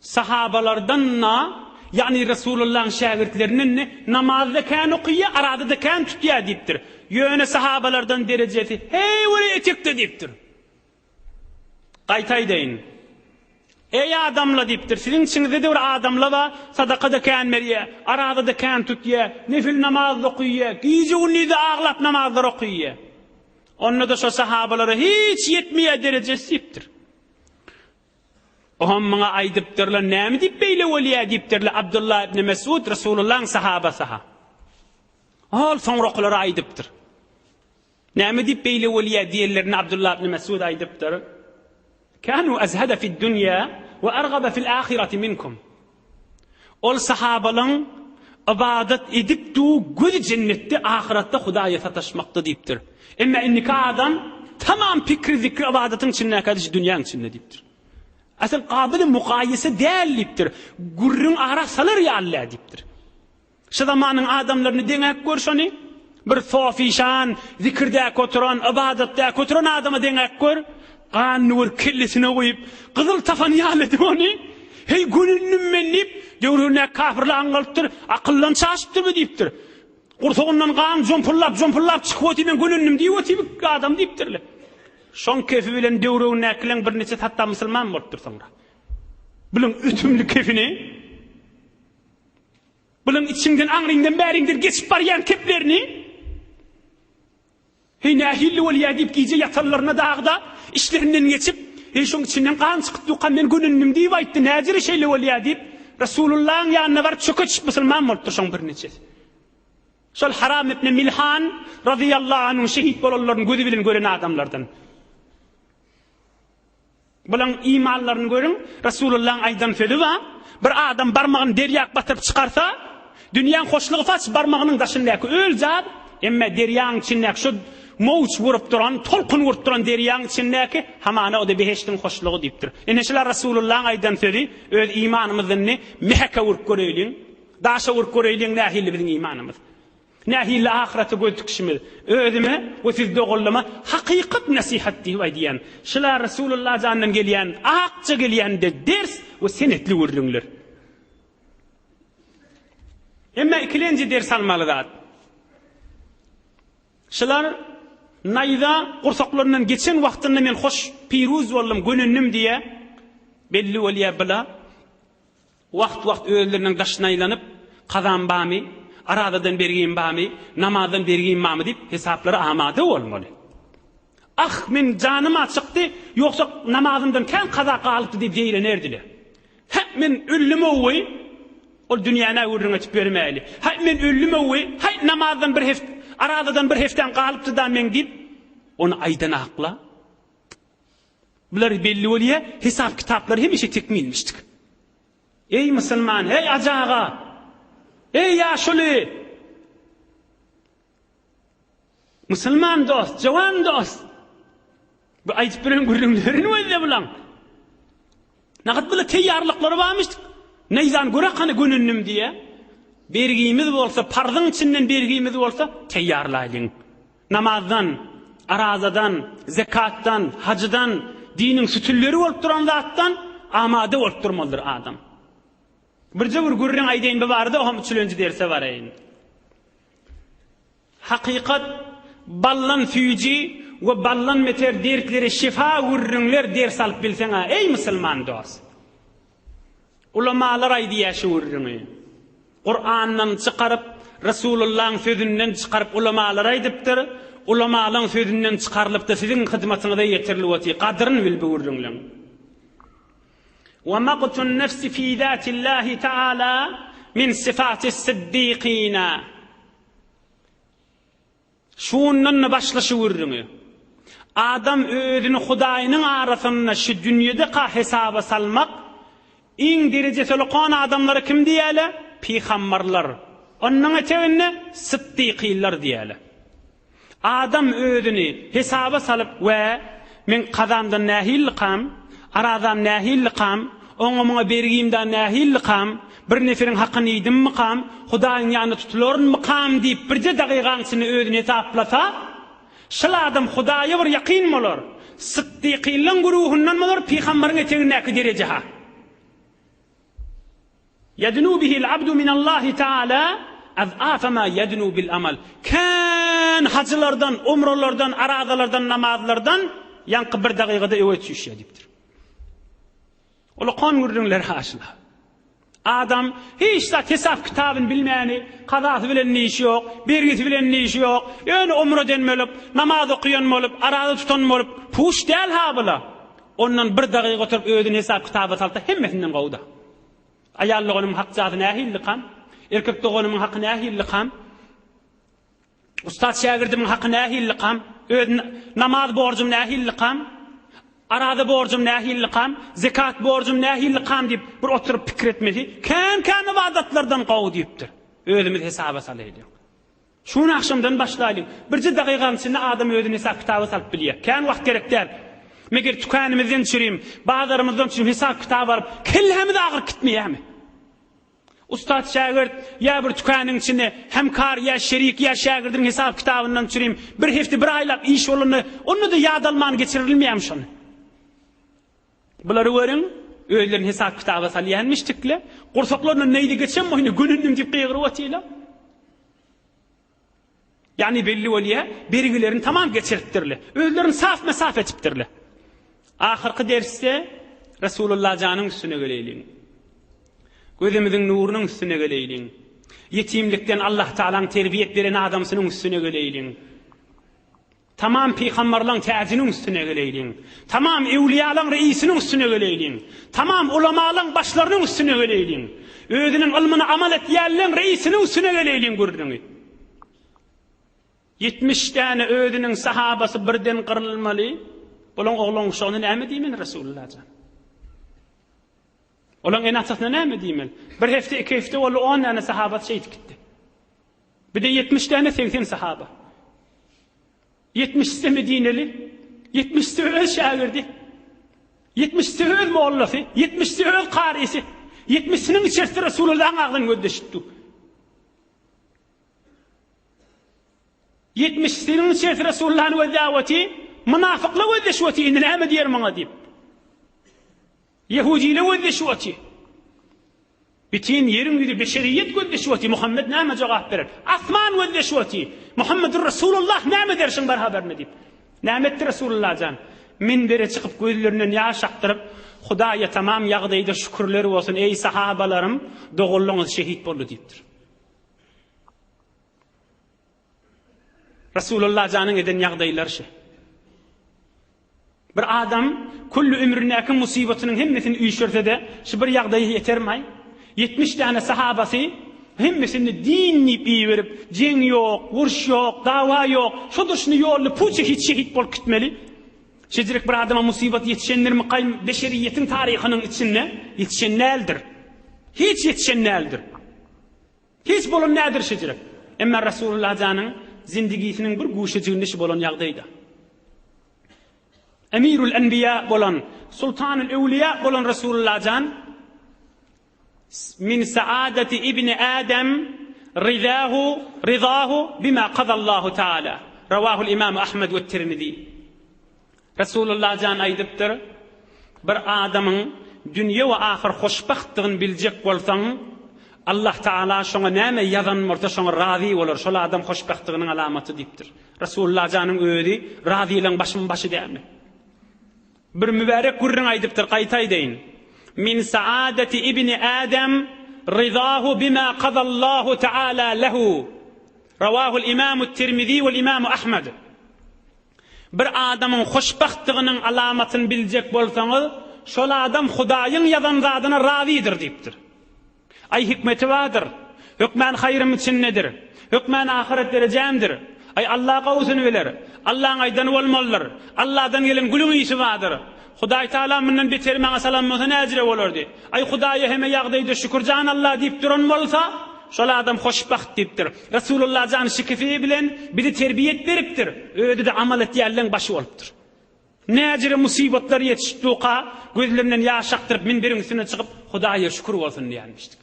Sahabalardan-da, ýagny Resulullahyň şägirtlerinden-de namazda kän okaýar, arada-da kän tutýar diýipdir. Ýöne sahabalardan derejesi heý bir etekde diýipdir. Gaýta aýdaýyn. Eý adamla diýipdir, siziň içiňizde-de bir adamla bar, sadaka-da kän berýär, arada-da kän tutýar, nefil namaz-da okaýar, gije-gündiz-de aglap namazlar okaýar. Onda-da şo sahabalara hiç ýetmeýär derejesi diýipdir. Oňam muňa aýdypdyrlar, näme diýip beýle bolýar diýipdirler, Abdullah ibn Mesud Resulullahyň sahabasy-ha. Ol soňrakylara aýdypdyr. Näme diýip beýle bolýar diýenlerinde Abdullah ibn Mesud aýdypdyr, Kanu azhada fid dunýa we argaba fil ahirati minkum. Ol sahabalaň ybadat edip du gözi jennetde ahyratda Hudaýa sataşmakda diýipdir. Emma indiki adam tamam pikri zikri ybadatyň içindäkä şu dünýäň içinde diýipdir. Asyl gabyly mugaýese däl diýipdir. Gürrüň ara salar ýaly däl diýipdir. Şu zamanyň adamlaryny deňäp gör şony. Bir sofişan, zikirdäki oturan, ybadatdäki oturan adama deňäp gör. Ganyny bir kellesine guýup, gyzyl tapan ýaly edip ony, Heý, gönendim men diýip, döwründäki kafirler aňňalypdyr, akyldan çaşypdyrmy diýipdir. Gursagyndan gan jompullap-jompullap çykyp otyr, men gönendim diýip otyr bu adam diýipdirler. Şoň kefi bilen döwregindäkileň birniçesi hatda musulman bolupdyr soňra. Bunuň ötümli kefini Bulaň içiňden, aňryňdan, bäriňden geçip barýan keplerini, Heý, nähili bolýa diýip, gije ýatanlaryna dagda içlerinden geçip, Heý, şoň içinden gan çykyp durka men gönendim diýip aýtdy, näjere şeýle bolýa diýip, Resulullahyň ýanyna baryp çöke düşüp musulman bolupdyr şoň birniçesi. Şol Haram ibn Milhan razyýallahu anhuň şehit bolanlaryny gözi bilen gören adamlardan. Bulaň imanlaryny görüň, Resulullahyň aýdan sözi bar, Bir adam barmagyny derýa batyryp çykarsa, dünýäň hoşlugy saç barmagynyň daşyndaky öl zat, emme derýaň içindäki şu mowç urup duran, tolkun urup duran derýaň içindäki hamana o-da behişdiň hoşlugy diýipdir. Ine şular Resulullahyň aýdan sözi, öz imanymyzy indi meheke urup göreýliň, daşa urup göreýliň nähili biziň imanymyz. Nähili ahyrete göz tikişimiz. Özüme we siz doganlaryma hakykat nesihat diýip aýdýan. Şular Resulullah jandan gelýän akja gelýän de ders we senetli gürrüňler. Emma ikilenji ders almaly zat. Şular naýza gursaklaryndan geçen wagtynda men hoş piruz boldum, gönendim diýe belli bolýar bula. Wagt-wagt özleriniň daşyna aýlanyp, Kazam bamy, arazadan bergim bamy, namazdan bergim bamy diýip, hesaplara amada bolmaly. Ah, men janym-a çykdy, ýogsa namazymdan kän kaza galypdy diýip zeýrenerdiler. Hä, men öldüm-ow-oý, ol dünýäni-ä gürrüň etip bermäýli. Häý, men öldüm-ow-oý, häý, namazdan bir heft, arazadan bir heftäm galypdy-da meň diýip, ony aýdan akla. Bular belli bolýa, hesap kitaplary hemişe tekmilmişdik. Eý musulman, heý ajy aga! Eý ýaşuly! Musulman dost, jowan dost! Bu aýdyp beren gürrüňlerini gözle bulaň. Nagat bula teýýarlyklary barmyş. Neýzan göre hany gönendim diýe. Bergimiz bolsa, parzyň içinden bergimiz bolsa, teýýarlaýlyň. Namazdan, arazadan, zekatdan, hajydan, diniň sütünleri bolup duran zatdan amada bolup durmalydyr adam. Birje bir gürrüň aýdaýyn bu barada, oňam üçülenji derse baraýyn. Hakykat ballan süýji we ballan beter dertlere şifa gürrüňler ders alyp bilseň-ä, eý musulman dost! Ulamalar aýdýar şu gürrüňi. Kurandan çykaryp, Resulullahyň sözünden çykaryp ulamalar aýdypdyr. Ulamalaň sözünden çykarylypda siziň hyzmatyňyza ýetirilip otyr. Gadyryn bil bu gürrüňleň. Wa maqtun nefsi fi zatillahi taala min sifatis siddikina. Şundan-da başla şu gürrüňi. Adam özüni Hudaýynyň arasynda şu dünýedeka hesaba salmak, iň derejesi ulukan adamlara kim diýýärler? Pygambarlar. Ondan eteginde syddykynlar diýýärler. Adam özüni hesaba salyp we meň kazamdan nähillikam, arazam nähillikam, oňa-muňa bergimda nähillikam, Bir neferiň hakyny iýdimmikam, Hudaýyň ýanynda tutularynmykam diýip, birje dagygaň içinde özüni hesaplasa. Şul adam Hudaýa bir ýakyn bolar. Syddykynlaň güruhyndan bolar, pygambaryň etegindäki dereje-ha. Ýednu bihil abdu minallahi taala az'afa ma ýednu bil amal. Kän hajylardan, umralardan, arazalardan, namazlardan ýaňky bir dagygada öwez çüşýär diýipdir. Ulakan gürrüňler haşla. Adam hiç zat hesap kitabyny bilmäni, kazasy bilen işi ýok, bergisi bilen işi ýok, ýöne umra eden bolup, namaz okaýan bolup, araza tutan bolup, puç däl ha bula. Ondan bir dagyga oturyp özüni hesap kitaba salsa hemmesinden gowuda. Aýal doganymyň hakjasy nähillikam? Erkek doganymyň haky nähillikam? Ussat şägirdimiň haky nähillikam? Öz namaz borjum nähillikam? Araza borjum nähillikam? Zekat borjum nähillikam diýip bir oturyp pikir etmesi kän-kän ybadatlardan gowy diýipdir. Özümiz hesaba salaýlyk. Şu gün agşamdan başlaýlyň. Birje dagygaň içinde adam özüni hesap-kitaba salyp bilýär. Kän wagt gerek däl. Meger tükänimizden çürim, bazarymyzdan çürim hesap-kitap alyp, kellämiz agyryp gitmeýärmi? Ussat şägirt ýa bir tükäniň içinde hemkar ýa şerik ýa şägirdiň hesap-kitabyndan çürim bir hepde, bir aýlap iş bolanda, onda-da ýadalman geçirilmeýärmi şony? Bulary görüň, özlerini hesap-kitaba salýanmyşdikle, gursaklaryndan neýli geçen boýuna gönündim diýip gygyryp otyrlar. Ýagny belli bolýar, bergilerini tamam geçiripdirler. Özlerini saf-mesaf etipdirler. Ahyrky dersde Resulullah janyň üstüne geleýliň. Gözümiziň nurunyň üstüne geleýliň. Ýetimlikden Allah Tagalaň terbiýet beren adamsynyň üstüne geleýliň. Tamam pygambarlaň täjiniň üstüne geleýliň. Tamam öwliýalaň reisiniň üstüne geleýliň. Tamam ulamalaň başlarynyň üstüne geleýliň. Özüniň ylmyny amal etýänleň reisiniň üstüne geleýliň gürrüňi. 70 däne özüniň sahabasy birden gyrylmaly. Bulaň oglan uşagyna näme diýmeli Resulullah jan? Olaň ene-atasyna näme diýmeli? Bir hepde, iki hepde boldy, on däne sahabasy şeýdip gitdi. Bir-de 70 däne 80 sahaba. Ýetmişisi medineli, ýetmişisi öz şägirdi, ýetmişisi öz mollasy, ýetmişisi öz karysy, ýetmişisiniň içerisinde Resulullahyň agzyny gözleşip dur. Ýetmişisiniň içerisi Resulullahny gözläp oty, mynafyklar gözleşip oty, indi näme diýer muňa diýip. Ýehudiler gözleşip otyr. Bütin ýeriň ýüzi beşeriýet gözleşip otyr. Muhammet näme jogap berer? Asman gözleşip otyr. Muhammedur Resulullah näme der şuň bar habaryna diýip. Näme etdi Resulullah jan? Minbere çykyp gözlerinden ýaş akdyryp, Hudaýa tamam ýagdaýda şükürler bolsun, eý sahabalarym, doganlaryňyz şehit boldy diýipdir. Resulullah janyň eden ýagdaýlary şe. Bir adam külli ömründäki musybatynyň hemmesini üýşürse-de, şu bir ýagdaýa ýetermaý? 70 däne sahabasy hemmesini din diýip iberip, jeň ýok, uruş ýok, dawa ýok, şu durşuna ýolda puça hiç şehit bolup gitmeli. Şeýdip bir adama musybat ýetişendirmikaý beşeriýetiň taryhynyň içinde ýetişen däldir. Hiç ýetişen däldir. Hiç bolan nädir şejirek. Emma Resulullah janyň zindigisiniň bir guşejiginde şu bolan ýagdaýda. Emirül Enbiýa bolan, Sultanül Öwliýa bolan Resulullah jan min saadati ibni Adem rizahu rizahu bima qadallahu taala. Rawahul Imam Ahmed we Tirmizi. Resulullah jan aýdypdyr, Bir adamyň dünýe we ahyr hoşbagtdygyny biljek bolsaň, Allah Tagala şoňa näme ýazan bolsa şoňa razy bolar, şol adam hoşbagtdygynyň alamaty diýipdir. Resulullah janyň özi razylaň başyň başy dälmi? Bir mübärek gürrüň aýdypdyr, gaýta aýdaýyn. Min saadati ibni Adam rizahu bima qadallahu taala lehu. Rawahul Imamu Tirmizi wal Imamu Ahmad. Bir adamyň hoşbagtdygynyň alamatyny biljek bolsaňyz, şol adam Hudaýyň ýazan zadyna razydyr diýipdir. Aý hikmeti bardyr. Hökmän haýrym içindedir. Hökmän ahyret derejämdir. Aý Alla gowusyny biler. Allaň aýdany bolmalydyr. Alladan gelen gülüň ysy bardyr. Hudaý Taala mundan beteri maňa salan bolsa näjire bolardy. Aý Hudaýa heme ýagdaýda şükür jan Alla diýip duran bolsa, şol adam hoşbagt diýipdir. Resulullah jan şikifi bilen bizi terbiýet beripdir. Özi-de amal etýänleň başy bolupdyr. Näjire musybatlar ýetişip durka, gözlerinden ýaş akdyryp minberiň üstüne çykyp, Hudaýa şükür bolsun diýenmişdik.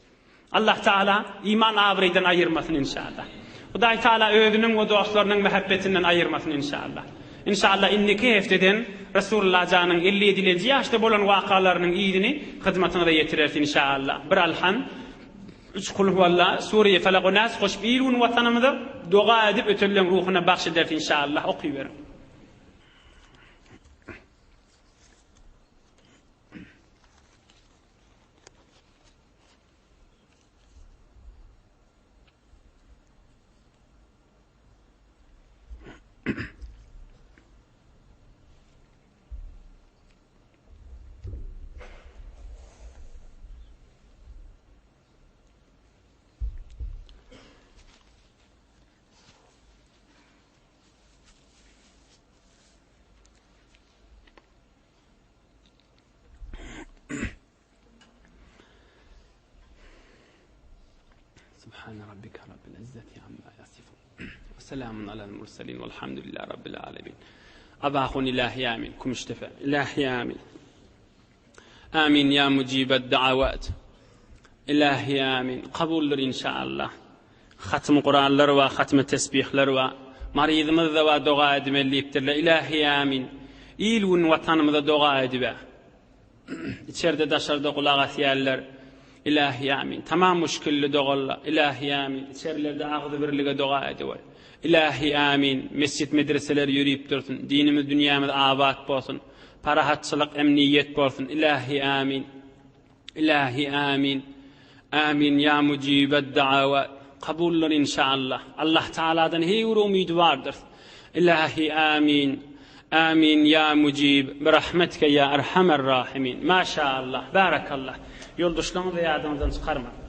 Allah Taala iman abraýdan aýyrmasyn inşallah. Hudaý Taala özüniň we dostlarynyň mähebbetinden aýyrmasyn inşallah. Inşallah indiki hefteden Resulullah janyň 57-lenji ýaşda bolan wakalarynyň yzyny hyzmatyňyza ýetireris inşallah. Bir alham, üç kulhuwalla, sure-i Felak we Nas goşup il-gün watanymyza doga edip ötenleň ruhuna bagş ederis inşallah. Okyberiň. Subhane rabbike rabbil izzeti amma yasifun. Ve selamun alel murselin velhamdülillahi rabbil alemin. Abahun ilahi amin. Kümüştepe. Ilahi amin. Amin ya mucibed davat. Ilahi amin. Kabuldyr inşallah. Hatym Kuranlar we hatmy tesbihler we maryzymyzda we doga edmeli diýipdirler. Ilahi amin. Il gün watanymyza doga edibe. Içerde daşarda gulak asýarlar. Ilahi amin. Tamam muşkilli dogalla. Ilahi amin. İçerilerde agzybirlige doga ediwer. Ilahi amin. Mesjit medreseler ýörüp dursun. Dinimiz dünýämiz abat bolsun. Parahatçylyk emniýet bolsun. Ilahi amin. Ilahi amin. Amin ya mujibed da'awat. Kabuldyr inşallah. Allah Taaladan heý bir umydy bardyr. Ilahi amin. Amin ya mujib. Bi rahmetike ya erhamer rahimin. Maşallah. Barakallah. Ýoldaşlaryňyzy ýadyňyzdan çykarmaň.